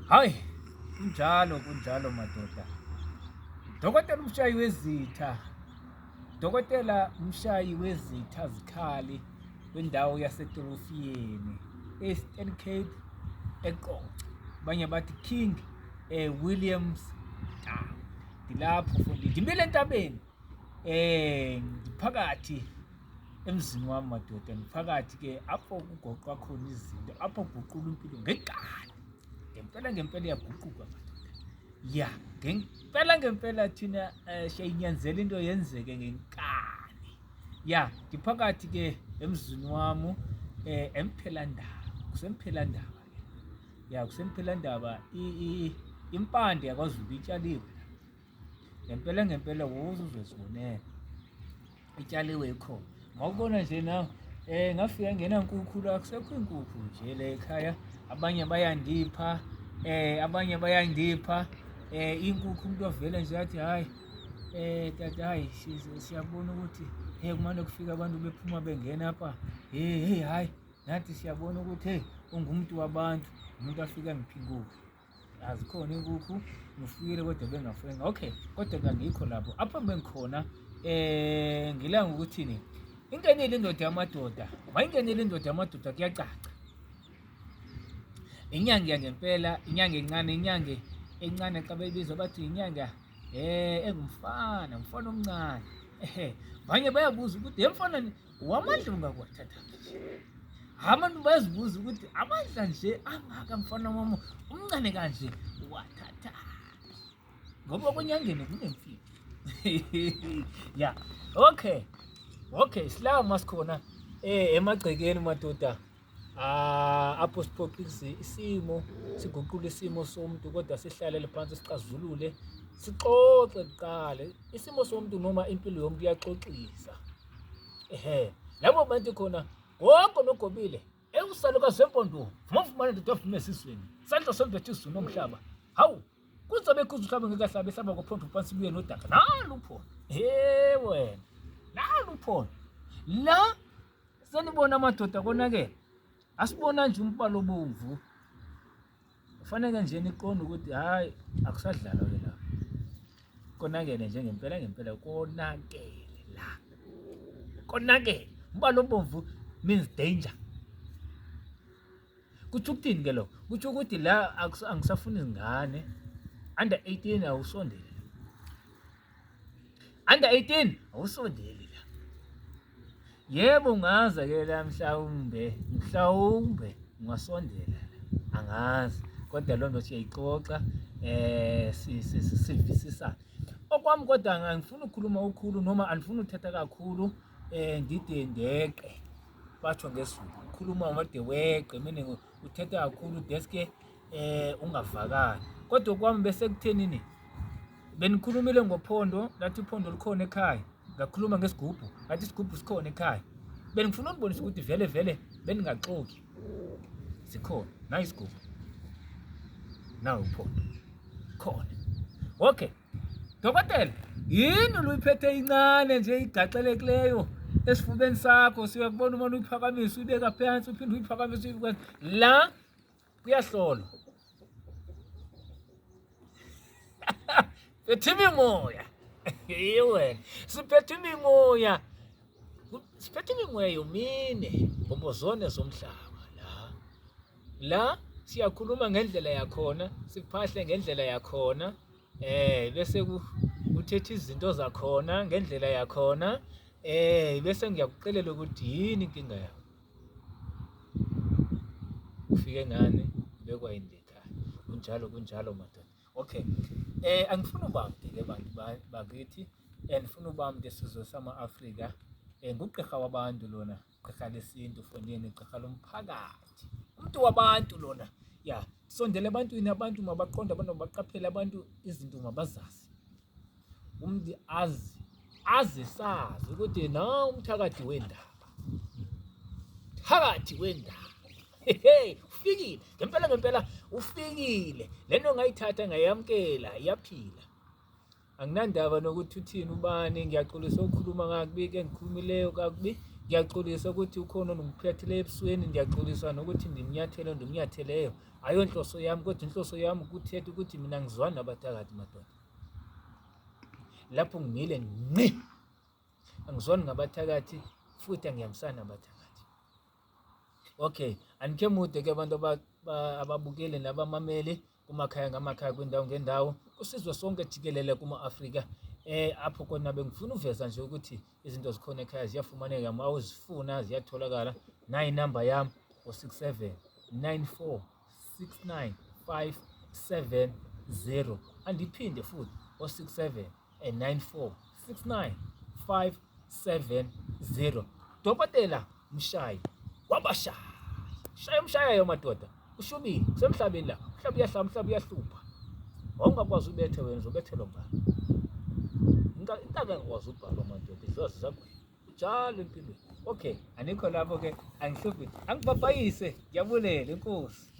Hayi, kunjalo kunjalo madoda. Dokotela umshayi wezitha. Dokotela umshayi wezitha zikhali kwindawo yaseTolofiyeni, Eastern Cape, eQonce. Abanye bathi King Williams Town. Ndilapho fundi, ndimile entabeni. Ngiphakathi emzini wami madoda, ngiphakathi ke apho kugoqwa khona izinto, apho kuguqula impilo ngenkani. Ngempela ngempela iyaguquka madoda. Ya, ngempela ngempela thina siyayinyanzela into yenzeke ngenkani. Ya, ngiphakathi ke emzini wami eMphelandaba, kuseMphelandaba ke. Ya, kuseMphelandaba impande yakwaZulu itshaliwe la. Ngempela ngempela woza uzozibonela. Itshaliwe ikhona. Ngawubona nje nawe ngafika ngena nkukhu la, akusekho inkukhu nje la ekhaya. Abanye bayandipha, abanye bayandipha. Inkukhu umuntu avele nje athi hayi tata hayi siyabona ukuthi hey kumane kufika abantu bephuma bengena apha. Hey hey hayi nathi siyabona ukuthi hey ungumuntu wabantu, umuntu afika ngiphi inkukhu. Azikhona inkukhu, ngifuyile kodwa bengafuyenga. Okay, kodwa kangikho lapho. Apho bengikhona ngilanga ukuthini? Ingenile indoda yamadoda. Mayingenile indoda yamadoda kuyacaca. Inyanga yangempela, inyanga encane, inyanga encane xa beyibiza bathi inyanga engumfana, umfana omncane. Ehe, abanye bayabuza ukuthi le mfana wamandla ungakwathatha nje. Abantu bayazibuza ukuthi amandla nje angaka mfana wami umncane kanje wathatha. Ngoba kwenyangeni kunemfihlo. Ya, okay. Okay, silawo masikhona emagcekeni madoda. Ah, apho siphoqa isimo, siguqula isimo somuntu kodwa sihlalele phansi sixazulule, sixoxe kuqala. Isimo somuntu noma impilo yomuntu iyaxoxisa. Ehhe, labo bantu khona gogo nogobile ewusalukazi wempondo vumavumane ndoda wavuma esizweni sandla sombethe izulu nomhlaba. Hawu, kuzobe kuze uhlaba ngeke ahlabe ehlaba kophondo phansi buye nodaka. Nalu uphondo. He wena. Nalu uphondo. La senibona amadoda konakele. Asibona nje umbalo obomvu. Kufanele nje niqonde ukuthi hayi akusadlalwa ke la. Konakele nje ngempela ngempela konakele la. Konakele. Umbalo obomvu means danger. Kutsho ukuthini ke lokho? Kutsho ukuthi la angisafuni izingane. Under 18 awusondeli. Under 18 awusondeli la. Yebo ungaza ke la mhlawumbe, mhlawumbe ungasondela la. Angazi kodwa loo nto siyayixoxa sivisisane. Okwami kodwa angifuni ukukhuluma okukhulu noma andifuni ukuthetha kakhulu ngide ndeqe. Batsho ngesiZulu ukhuluma wade weqe meaning uthetha kakhulu deske ungavakali. Kodwa kwami bese kuthenini benikhulumile ngophondo lathi uphondo lukhona ekhaya, ngakhuluma ngesigubhu ngathi isigubhu sikhona ekhaya. Bengifuna ukubonisa ukuthi vele vele beningaxoki, sikhona nayi isigubhu nawu uphondo khona. Okay dokotela, yini luyiphethe incane nje igaxelekileyo esifubeni sakho? Siyakubona uma uyiphakamisa uyibeka phansi uphinde uyiphakamisa uyibeka la, kuyahlolwa. Phethe imimoya. Wena siphethe imimoya, siphethe imimoya yomine ngombozone zomhlaba la. La siyakhuluma ngendlela yakhona, siphahle ngendlela yakhona, bese uthethe izinto zakhona ngendlela yakhona, bese ngiyakuxelela ukuthi yini inkinga yakho. Ufike ngani, ubekwa yini ekhaya. Kunjalo kunjalo madoda. Okay. Angifuni ubamde ke bantu bakithi, ngifuna ubamde sizwe sama-Afrika. Ngugqirha wabantu lona, gqirha lesintu fondini, gqirha lomphakathi. Umuntu wabantu lona. Ya, sondela ebantwini, abantu mabaqonde, abantu mabaqaphele, abantu izinto mabazazi. Umuntu azi, azi sazi ukuthi na umthakathi wendaba. Thakathi wendaba. Hey, ufikile. Ngempela ngempela ufikile. Lento ngayithatha ngayamkela, iyaphila. Anginandaba nokuthi uthini ubani, ngiyaxolisa ukukhuluma kakubi ke ngikhulumileyo kakubi. Ngiyaxolisa ukuthi ukhona onongiphathile ebusweni, ngiyaxolisa nokuthi ndimnyathele ndimnyatheleyo. Ayonhloso yami kodwa inhloso yami ukuthetha ukuthi mina ngizwani nabathakathi madoda. Lapho ngimile ngqi. Angizwani ngabathakathi futhi angihambisani nabathakathi. Okay, anikhe mude ke abantu ababukeli nabamameli kumakhaya ngamakhaya kwindawo ngendawo kusizwe sonke jikelele kuma-Afrika apho kona bengifuna uveza nje ukuthi izinto zikhona ekhaya ziyafumaneka uma uzifuna ziyatholakala. Nayi inamba yami o-67 94 69 570. Andiphinde futhi o-67 94 69 570. Dokotela Mshayi wabashaya shaya umshayayo madoda, ushubile kusemhlabeni la, umhlaba uyahlaba, umhlaba uyahlupha. Wawungakwazi ubethe wena, uzobethelwa ngubani? Intaka engakwazi ubhalwa madoda idlozi zagwena njalo empilweni. Okay, anikho lapho ke, angihluphi, angibhabhayise, ngiyabulela inkosi.